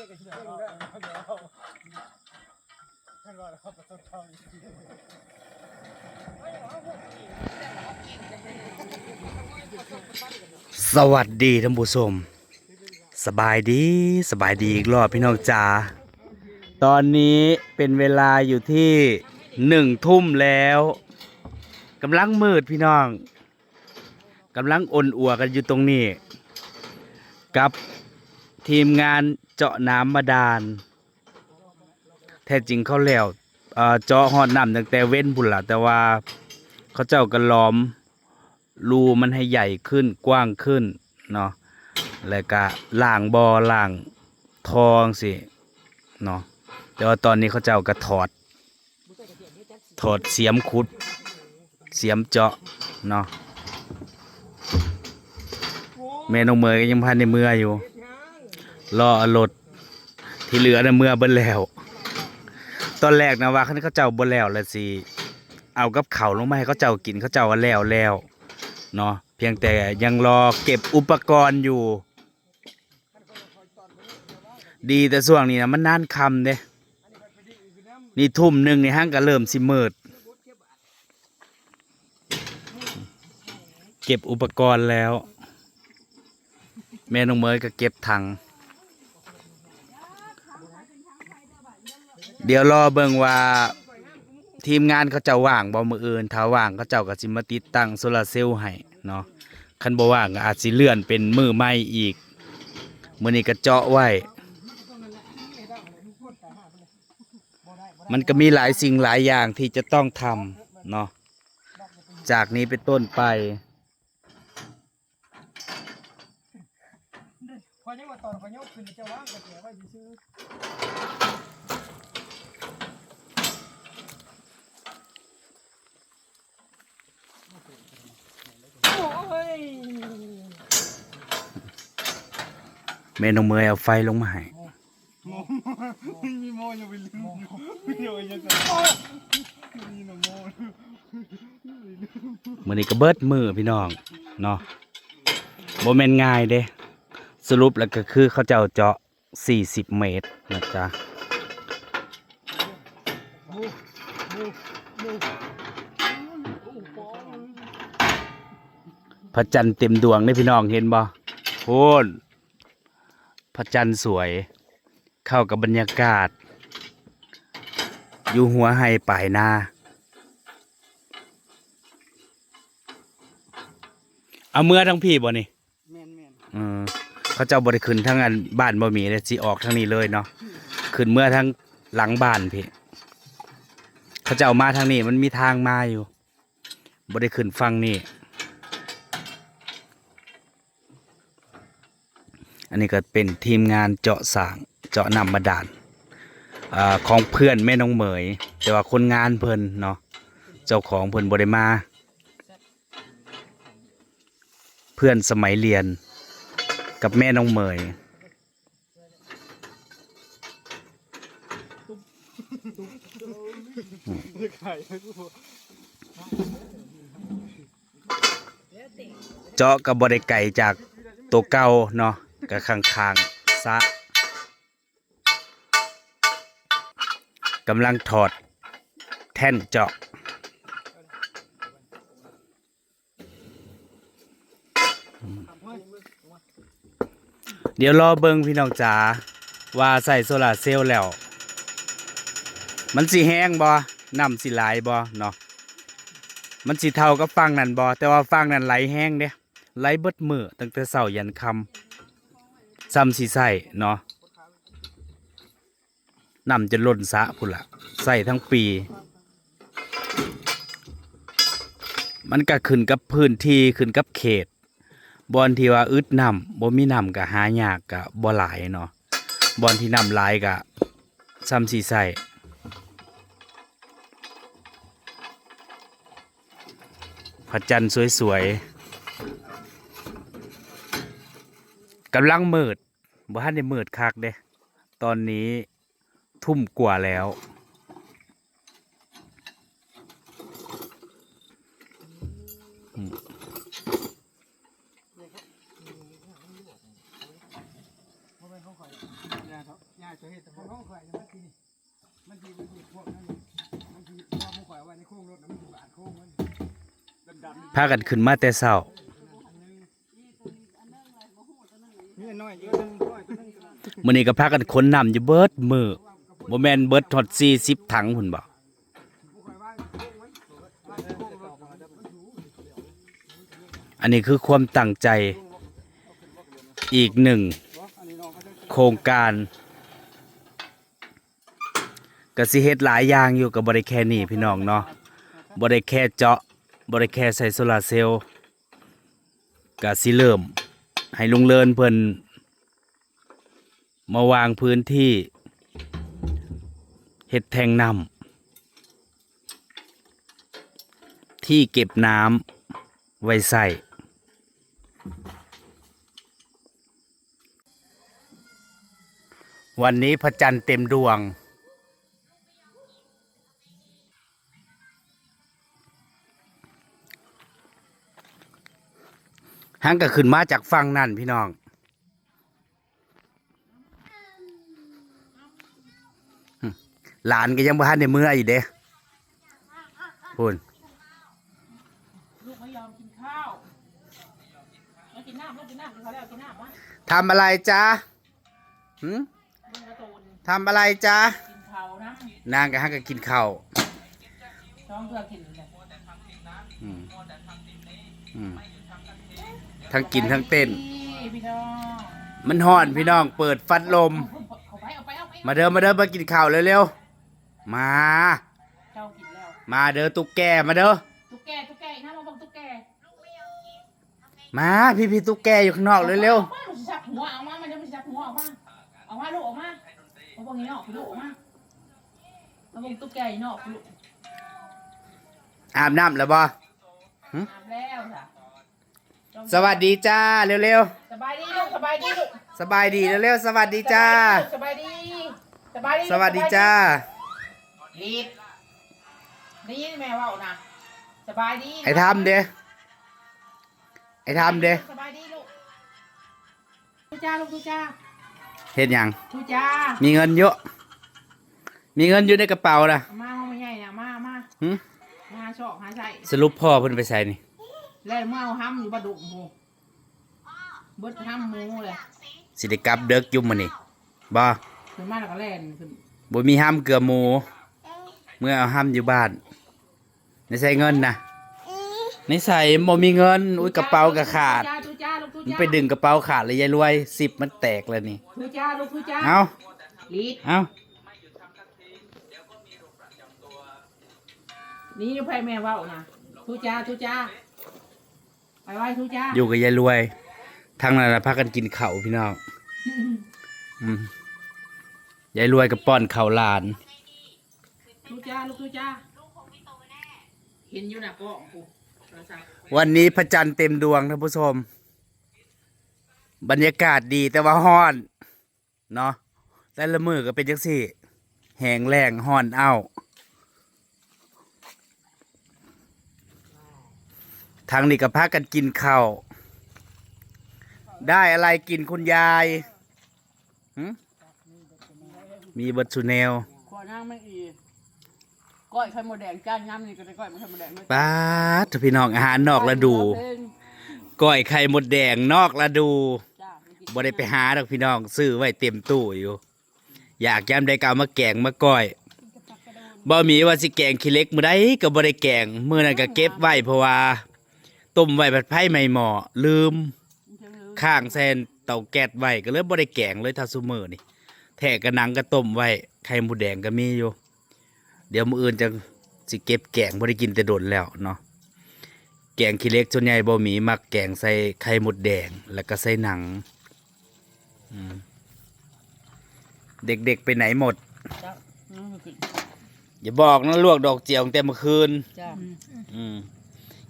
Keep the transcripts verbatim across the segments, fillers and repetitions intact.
สวัสดีท่านผู้ชม สบายดี สบายดีอีกรอบพี่น้องจ๋า ตอนนี้เป็นเวลาอยู่ที่หนึ่งทุ่มแล้ว กำลังมืดพี่น้อง กำลังอ่อนอัวกันอยู่ตรงนี้ กับทีมงานเจาะน้ำบาดาล แท้จริงเขาแล้ว เอ่อ เจาะฮอดน้ำตั้งแต่เว็นพู้นล่ะ แต่ว่าเขาเจ้าก็หลอมรูมันให้ใหญ่ขึ้นกว้างขึ้นเนาะ แล้วก็ล้างบ่อล้างท่อจั่งซี้เนาะ แต่ว่าตอนนี้เขาเจ้าก็ถอด ถอดเสียมขุด เสียมเจาะเนาะ แม่น้องเมยก็ยังพันในเมืออยู่ รอเอารถที่เหลือในเมือเบิดแล้ว ตอนแรกนะว่าคันเขาเจ้าบ่แล้วละสิเอากับเขาวลงมาให้เขาเจ้ากิน เขาเจ้าก็แล้วแล้วเนาะ เพียงแต่ยังรอเก็บอุปกรณ์อยู่ ดีแต่ช่วงนี้นะมันนานค่ำเด้ นี่ทุ่มหนึ่งนี่ฮังก็เริ่มสิมืด เก็บอุปกรณ์แล้ว แม่น้องเมยก็เก็บถัง เดี๋ยวรอเบิ่งว่าทีมงานเขาเจ้าว่างบ่มื้ออื่น ถ้าว่างเขาเจ้าก็สิมาติดตั้งโซลาร์เซลล์ให้เนาะ คันบ่ว่างก็อาจสิเลื่อนเป็นมื้อใหม่อีก มื้อนี้ก็เจาะไว้ มันก็มีหลายสิ่งหลายอย่างที่จะต้องทำเนาะ จากนี้เป็นต้นไป ข้อยยังว่าตอนข้อยยกขึ้นเจ้าวางกระแจไว้ซื่อๆ โอ้ย แม่น้องเมยเอาไฟลงมาให้ โม มีโมอย่าไปลืม อย่าไปยังไง มีนะโม มื้อนี้ก็เบิดมื้อพี่น้องเนาะ บ่แม่นง่ายเด้ สรุปแล้วก็คือเขาเจ้าเจาะสี่สิบเมตรนะจ๊ะ พระจันทร์เต็มดวงเด้พี่น้อง เห็นบ่ โพน พระจันทร์สวย เข้ากับบรรยากาศ อยู่หัวไฮ่ปลายนา เอาเมือทั้งพี้บ่นี่ แม่นๆ เออ เขาเจ้าบ่ได้ขึ้นทางอันบ้านบ่มีเลย สิออกทางนี้เลยเนาะ ขึ้นเมือทางหลังบ้านพี้ เขาเจ้ามาทางนี้ มันมีทางมาอยู่ บ่ได้ขึ้นฝั่งนี้ อันนี้ก็เป็นทีมงานเจาะสร้าง เจาะน้ำบาดาล อ่า ของเพื่อนแม่น้องเหมย แต่ว่าคนงานเพิ่นเนาะ เจ้าของเพิ่นบ่ได้มา เพื่อนสมัยเรียนกับแม่น้องเหมย เจาะก็บ่ได้ไกลจากตัวเก่าเนาะ ก็ข้างๆสระ กำลังถอดแท่นเจาะ เดี๋ยวรอเบิ่งพี่น้องจ๋า ว่าใส่โซลาร์เซลล์แล้ว มันสิแฮงบ่ น้ำสิหลายบ่เนาะ มันสิเท่ากับฝั่งนั้นบ่ แต่ว่าฝั่งนั้นไหลแฮงเด้ ไหลเบิดมื้อตั้งแต่เช้ายันค่ำ ส่ำสิใส่เนาะ น้ำจะล้นสระพู้นล่ะ ใส่ทั้งปี มันก็ขึ้นกับพื้นที่ ขึ้นกับเขต บ่อนที่ว่าอึดน้ำ บ่มีน้ำก็หายาก ก็บ่หลายเนาะ บ่อนที่น้ำหลายก็ส่ำสิใส่ พระจันทร์สวยๆ กำลังมืด บ่ทันได้มืดคักเด้ ตอนนี้ทุ่มกว่าแล้ว อืม พากันขึ้นมาแต่เช้า มื้อนี้ก็พากันขนน้ำอยู่เบิดมื้อ บ่แม่นเบิดฮอดสี่สิบถังพุ้นบ่ อันนี้คือความตั้งใจอีกหนึ่งโครงการ ก็สิเฮ็ดหลายอย่างอยู่ ก็บ่ได้แค่นี้พี่น้องเนาะ บ่ได้แค่เจาะ บ่ได้แค่ใส่โซลาร์เซลล์ ก็สิเริ่มให้ลุงเลินเพิ่นมาวางพื้นที่เฮ็ดแท้งน้ำ ที่เก็บน้ำไว้ใส่ วันนี้พระจันทร์เต็มดวง หั้งก็ขึ้นมาจากฝั่งนั่นพี่น้อง หลานก็ยังบ่ทันได้เมืออยู่เด้ พู้น ลูกไม่ยอมกินข้าว ไม่กินน้ำ ไม่กินน้ำ กินข้าวแล้ว กินน้ำวะ ทำอะไรจ๊ะ หืม เบิ่งการ์ตูน ทำอะไรจ๊ะ กินข้าวนะ นางก็หักก็กินข้าว สองเทื่อกินเลย อืม อืม ทั้งกินทั้งเต้น พี่น้อง มันฮ้อนพี่น้อง เปิดพัดลม เอาไป เอาไป เอาไป มาเด้อ มาเด้อ มากินข้าวเร็วๆ มา เจ้ากินแล้ว มาเด้อตุ๊กแก มาเด้อ ตุ๊กแก ตุ๊กแก อีกนะ มาเบิ่งตุ๊กแก มา พี่ๆตุ๊กแกอยู่ข้างนอกเร็วๆ เอามา ลูกสิสับหัว เอามา มันจะไปสับหัว เอามา เอามาลูก เอามา เอาเบิ่งนี่เนาะ ลูก เอามา เอาเบิ่งตุ๊กแกอีกเนาะ ลูก อาบน้ำแล้วบ่ หึ อาบแล้วจ้ะ สวัสดีจ้า เร็วๆ สบายดีลูก สบายดีลูก สบายดีเร็วๆ สวัสดีจ้า สบายดี สบายดี สวัสดีจ้า รีบ ได้ยินแม่เว้านะ สบายดี ไอ้ทำเด้ ไอ้ทำเด้ สบายดีลูก ทูจ้าลูก ทูจ้า เฮ็ดหยัง ทูจ้า มีเงินเยอะ มีเงินอยู่ในกระเป๋านะ เอามา เอามาใหญ่นะ มา มา หึ มาหาซอกหาใส่ สรุปพ่อเพิ่นไปไสนี่ แล้วเมื่อเอาห้ำอยู่บ้านดุงพู้น เบิดห้ำหมูเลย สิได้กลับเดิกอยู่มื้อนี้ บ่ ขึ้นมาแล้วก็แล่นขึ้น บ่มีห้ำเกลือหมู เมื่อเอาห้ำอยู่บ้าน ในใส่เงินนะ ในใส่บ่มีเงิน อุ้ย กระเป๋าก็ขาด ทูจ้า ทูจ้าลูก ทู มัน จ้า ไปดึงกระเป๋าขาดเลยยายรวย ซิปมันแตกแล้วนี่ ทูจ้าลูก ทูจ้า เอา ลีด เอา นี่อยู่ไผแม่เว้านะ ทูจ้า ทูจ้า ไปไหว้ทูจ้า อยู่กับยายรวย ทางนั้นน่ะพากันกินข้าวพี่น้อง อืม ยายรวยก็ป้อนข้าวหลาน ทูจ้าลูก ทูจ้า เห็นอยู่น่ะกล้องกู โทรศัพท์ วันนี้พระจันทร์เต็มดวงท่านผู้ชม บรรยากาศดีแต่ว่าฮ้อน เนาะ แต่ละมื้อก็เป็นจังซี่ แห้งแล้งฮ้อนอ้าว ทางนี้ก็พากันกินข้าว ได้อะไรกินคุณยาย หึ มีเบิดซุแนว ขั่วนางแมงอี ก้อยไข่มดแดง จ้างยามนี้ก็ได้ก้อยไข่มดแดงเลย ป๊าด พี่น้อง อาหารนอกฤดู เพลง ก้อยไข่มดแดงนอกฤดู จ้า บ่ได้ไปหาดอกพี่น้อง ซื้อไว้เต็มตู้อยู่ อยากยามใดก็เอามาแกงมาก้อย บ่มีว่าสิแกงขี้เหล็กมื้อใดก็บ่ได้แกง มื้อนั้นก็เก็บไว้ เพราะว่าต้มไว้ผัดไผใหม่หม้อ ลืม ค้างใส่เตาแก๊สไว้ ก็เลยบ่ได้แกงเลย ถ้าซุมื้อนี่ แท้กะหนังก็ต้มไว้ ไข่มดแดงก็มีอยู่ เดี๋ยวมื้ออื่นจั่งสิเก็บแกง บ่ได้กินแต่โดนแล้วเนาะ แกงขี้เหล็กส่วนใหญ่บ่มี มักแกงใส่ไข่มดแดง แล้วก็ใส่หนัง อืม เด็กๆไปไหนหมด จ้ะ อืม อย่าบอกนะ ลวกดอกเจียวตั้งแต่เมื่อคืน จ้ะ อืม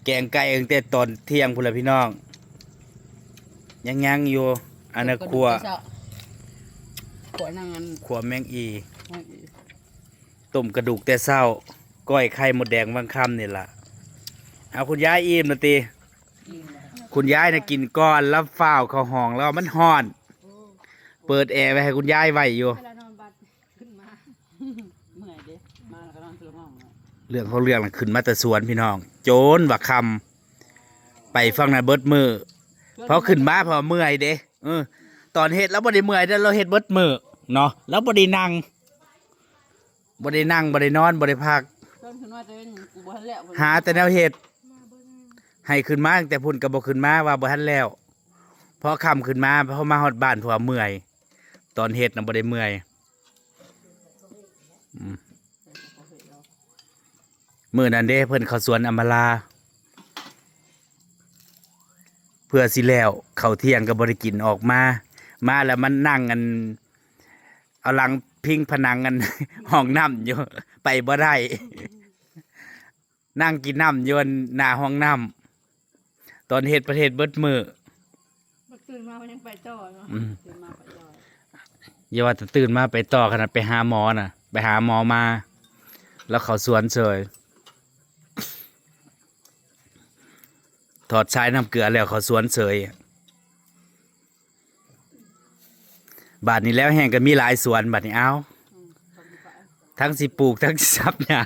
แกงไก่ตั้งแต่ตอนเที่ยงพู้นแหละพี่น้อง ยังๆอยู่ อันนั้นขั่ว ขั่วนางอัน ขั่วแมงอี แมงอี ต้มกระดูกแต่เช้า ก้อยไข่มดแดงวังค่ำนี่ล่ะ เอาคุณยายอิ่มนะติ อิ่มแล้ว คุณยายน่ะกินก่อน แล้วฟ้าวเข้าห้องแล้ว มันฮ้อน เปิดแอร์ไว้ให้คุณยายไว้อยู่ เวลานอนบัดขึ้นมา เมื่อยเด้ มาแล้วก็นอนเตียงห้องเลย เรื่องของเรื่องน่ะ ขึ้นมาแต่สวนพี่น้อง โจนว่าค่ำ ไปฝั่งนั้นเบิดมื้อ พอขึ้นมาพอเมื่อยเด้ เออ ตอนเฮ็ดลาวบ่ได้เมื่อยเด้ ลาวเฮ็ดเบิดมื้อเนาะ ลาวบ่ได้นั่ง บ่ได้นั่ง บ่ได้นอน บ่ได้พัก ตอนขึ้นมาแต่เว้นกูบ่ทันแล้ว หาแต่แนวเฮ็ด ให้ขึ้นมาตั้งแต่พุ้นก็บ่ขึ้นมา ว่าบ่ทันแล้ว พอค่ำขึ้นมา พอมาฮอดบ้าน เพราะว่าเมื่อย ตอนเฮ็ดน่ะบ่ได้เมื่อย อืม มื้อนั้นเด้ เพิ่นเข้าสวนอำมาลา เพื่อสิแล้ว ข้าวเที่ยงก็บ่ได้กิน ออกมา มาแล้วมันนั่งอัน เอาหลังพิงผนังอัน ห้องน้ำอยู่ ไปบ่ได้ นั่งกินน้ำอยู่หน้าห้องน้ำ ตอนเฮ็ดประเทศเบิดมื้อ บัดตื่นมามันยังไปต่อเนาะ อืม ตื่นมาไปต่อ อย่าว่าแต่ตื่นมาไปต่อ ขนาดไปหาหมอน่ะ ไปหาหมอมา แล้วเข้าสวนเฉย ถอดสายน้ำเกลือแล้วเข้าสวนเฉย บาดนี้แล้วแฮงก็มีหลายสวน บาดนี้ เอ้า อืม ทั้งสิปลูก ทั้งสิสับหญ้า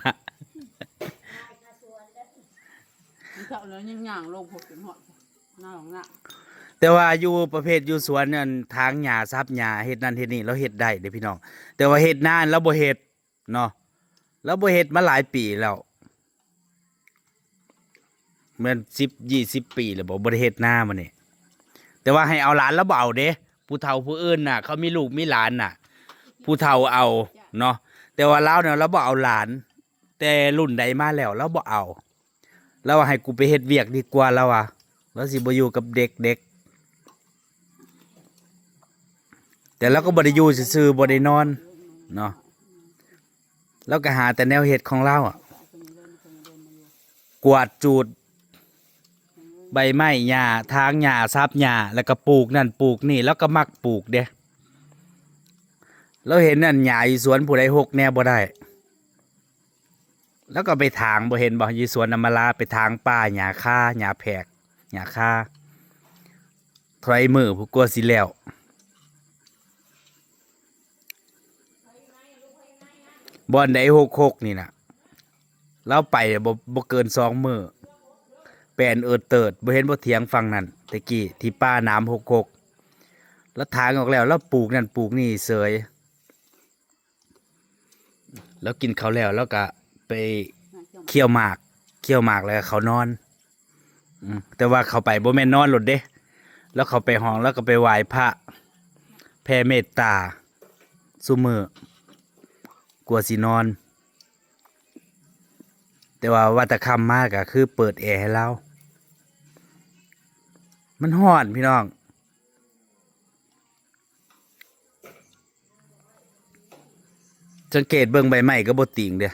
เจ้าแล้วยังย่างลงพวกเป็นหอดหน้าของหน้า แต่ว่าอยู่ประเภทอยู่สวนนั่น ถางหญ้า สับหญ้า เฮ็ดนั่นเฮ็ดนี่ ลาวเฮ็ดได้เด้พี่น้อง แต่ว่าเฮ็ดนาลาวบ่เฮ็ดเนาะ ลาวบ่เฮ็ดมาหลายปีแล้ว แม่นสิบ ยี่สิบปีแล้วบ่ บ่ได้เฮ็ดนามื้อนี้ แต่ว่าให้เอาหลานลาวบ่เอาเด้ ผู้เฒ่าผู้อื่นน่ะ เขามีลูกมีหลานน่ะ ผู้เฒ่าเอาเนาะ แต่ว่าลาวเนี่ยลาวบ่เอาหลาน แต่รุ่นใดมาแล้วลาวบ่เอา ลาวว่าให้กูไปเฮ็ดเวียกดีกว่า ลาวว่า ลาวสิบ่อยู่กับเด็กๆ แต่ลาวก็บ่ได้อยู่ซื่อๆ บ่ได้นอนเนาะ ลาวก็หาแต่แนวเฮ็ดของลาวอะ กวาดจูดใบไม้หญ้า ถางหญ้า สับหญ้า แล้วก็ปลูกนั่นปลูกนี่ ลาวก็มักปลูกเด้ ลาวเห็นนั่นหญ้าอยู่สวนผู้ใดฮกแหน่บ่ได้ ลาวก็ไปถาง บ่เห็นบ่ อยู่สวนอำมาลา ไปถางป่าหญ้าคา หญ้าแพรก หญ้าคา เท่าใดมื้อพุ้นกว่าสิแล้ว บ่อนใดฮกๆ นี่น่ะ ลาวไปบ่ บ่เกินสองมื้อ แปนเอิดเติด บ่เห็นบ่เถียงฝั่งนั้น แต่กี้ที่ป่าหนามฮกๆ ลาวถางออกแล้ว ลาวปลูกนั่นปลูกนี่เสย ลาวกินข้าวแล้ว ลาวก็ไปเคี่ยวหมาก เคี่ยวหมากแล้วก็เข้านอน อืม แต่ว่าเข้าไปบ่แม่นนอนโลดเด้ ลาวเข้าไปห้อง ลาวก็ไปไหว้พระ แผ่เมตตา ซุมื้อ กว่าสินอน แต่ว่า ว่าแต่ค่ำมาก็คือเปิดแอร์ให้ลาว มันร้อนพี่น้อง สังเกตเบิ่งใบไม้ก็บ่ติ่งเด้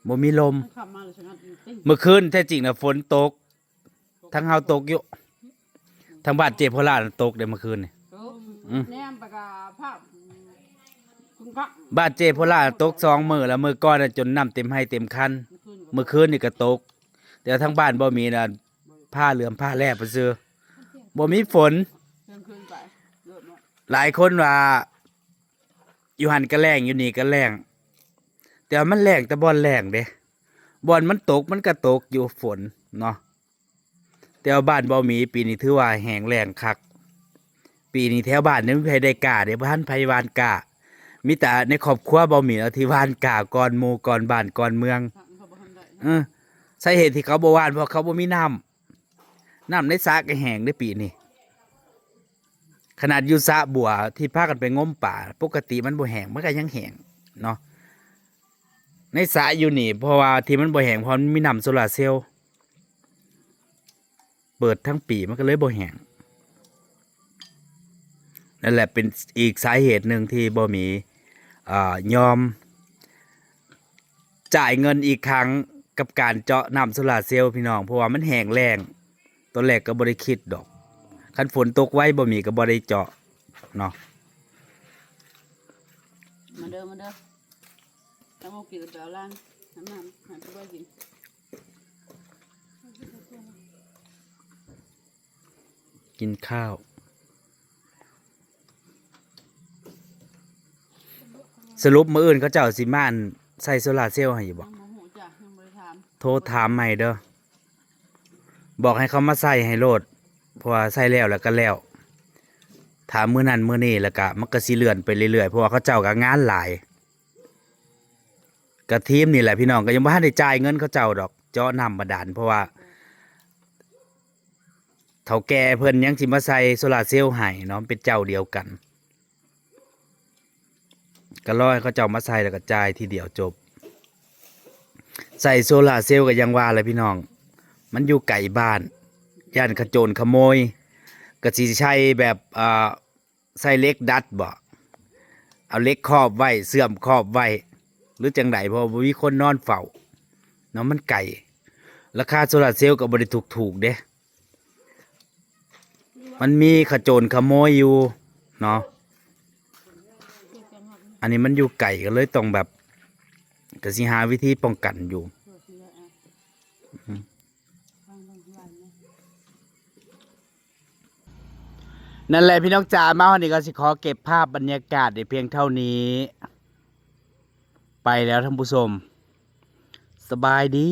บ่มีลม มันขับมาเลยชะงักจริงๆ เมื่อคืนแท้จริงน่ะฝนตก ทางเฮาตกอยู่ ทางบ้านเจ้โพล่าน่ะตกเด้เมื่อคืนนี่ ตก อืม แนมไปกับภาพคุณพระ บ้านเจ้โพล่าตกสองมื้อแล้ว มื้อก่อนน่ะจนน้ำเต็มไฮ่เต็มคัน เมื่อคืนนี่ก็ตก แต่ทางบ้านบ่มีน่ะ ผ้าเหลือมผ้าแลบซื่อ บ่มีฝน เที่ยงคืนไป เลิกเนาะ หลายคนว่า อยู่หั่นก็แล้ง อยู่นี่ก็แล้ง แต่ว่ามันแล้งแต่บ่อนแล้งเด้ บ่อนมันตกมันก็ตกอยู่ฝนเนาะ แต่ว่าบ้านบ่มีปีนี้ถือว่าแห้งแล้งคัก ปีนี้แถวบ้านนี่บ่มีไผได้กล้าเด้ บ่ทันไผหว่านกล้า มีแต่ในครอบครัวบ่มีเนาะที่หว่านกล้าก่อนหมู่ก่อนบ้านก่อนเมือง พระมันก็บ่ทันได้ เออ สาเหตุที่เขาบ่หว่านเพราะเขาบ่มีน้ำ น้ำในสระก็แห้งเด้ปีนี้ ขนาดอยู่สระบัวที่พากันไปงมปลา ปกติมันบ่แห้ง มันก็ยังแห้งเนาะ ในสระอยู่นี่ เพราะว่าที่มันบ่แห้ง เพราะมันมีน้ำโซลาร์เซลล์ เปิดทั้งปีมันก็เลยบ่แห้ง นั่นแหละเป็นอีกสาเหตุหนึ่งที่บ่มี อ่า ยอม จ่ายเงินอีกครั้งกับการเจาะน้ำโซลาร์เซลล์พี่น้อง เพราะว่ามันแห้งแล้ง ตอนแรกก็บ่ได้คิดดอก คันฝนตกไวบ่มีก็บ่ได้เจาะเนาะ มาเด้อ มาเด้อ ถ้าบ่กินก็ไปเอาล้าง น้ำน้ำให้ผู้บ่กิน กินข้าว สรุปมื้ออื่นเขาเจ้าสิมาอันใส่โซลาร์เซลล์ให้อยู่บ่ ยังบ่ฮู้จ้ะ ยังบ่ได้ถาม โทรถามใหม่เด้อ บอกให้เขามาใส่ให้โลด เพราะว่าใส่แล้วแล้วก็แล้ว ถ้ามื้อนั้นมื้อนี้แล้วก็มันก็สิเลื่อนไปเรื่อยๆ เพราะว่าเขาเจ้าก็งานหลาย กะทีมนี่แหละพี่น้อง ก็ยังบ่ทันได้จ่ายเงินเขาเจ้าดอก เจาะน้ำบาดาล เพราะว่า เฒ่าแก่เพิ่นยังสิมาใส่โซลาร์เซลล์ให้เนาะ เป็นเจ้าเดียวกัน ก็รอให้เขาเจ้ามาใส่แล้วก็จ่ายทีเดียวจบ ใส่โซลาร์เซลล์ก็ยังว่าเลยพี่น้อง มันอยู่ไกลบ้าน ย่านขโจรขโมย ก็สิใช้แบบ อ่า ใส่เหล็กดัดบ่ เอาเหล็กครอบไว้ เสื่อมครอบไว้ หรือจังใด เพราะว่าบ่มีคนนอนเฝ้า เนาะ มันไกล ราคาโซลาร์เซลล์ก็บ่ได้ถูกๆ เด้ มันมีขโจรขโมยอยู่เนาะ อันนี้มันอยู่ไกลก็เลยต้องแบบ ก็สิหาวิธีป้องกันอยู่ นั่นแหละพี่น้องจ๋า มาวันนี้ก็สิขอเก็บภาพบรรยากาศได้เพียงเท่านี้ ไปแล้วท่านผู้ชม สบายดี